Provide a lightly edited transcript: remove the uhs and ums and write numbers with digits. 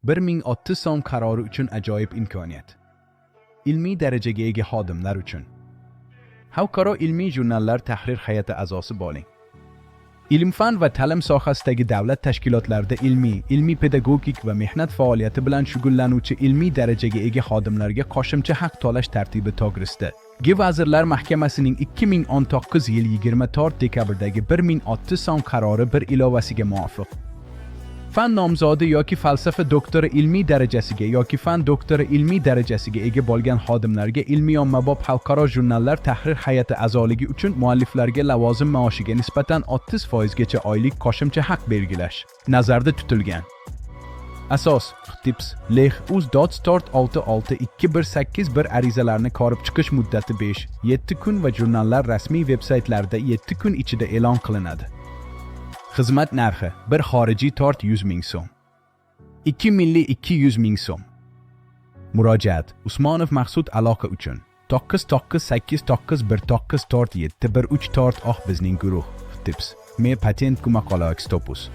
1060 so'm qarori uchun ajoyib imkoniyat. Ilmiy darajaga ega xodimlar uchun. Xalqaro ilmiy jurnallar tahrir hay'ati a'zosi bo'ling. Ilm-fan va ta'lim sohasidagi davlat tashkilotlarida ilmiy, ilmiy-pedagogik va mehnat faoliyati bilan shug'ullanuvchi ilmiy darajaga ega xodimlarga qo'shimcha haq to'lash tartibi to'g'risida G Vazirlar Mahkamasining 2019 yil 24 dekabrdagi 1060 son qarori bir ilovasiga muvofiq, fan nomzodi yoki falsafa doktori ilmiy darajasiga yoki fan doktori ilmiy darajasiga ega bo'lgan xodimlarga ilmiy ommabop xalqaro jurnallar tahrir hay'ati a'zoligi uchun mualliflarga lavozim maoshiga nisbatan 30 foizgacha oylik qo'shimcha haq belgilash nazarda tutilgan. Asos: Tips Leh Uz dot start 6 6 2 1 8 1. Arizalarni ko'rib chiqish muddati 5 7 kun va jurnallar rasmiy veb saytlarida 7 kun ichida e'lon qilinadi. Xizmat narxi: bir xorijiy tort 100 ming so'm, 2 milliy 200 ming so'm. Murojaat: Usmonov Maqsud, aloqa uchun 9 9 8 9 1 9 4 7 1 3 4. Oh, bizning guruh tips me patent maqola stopus.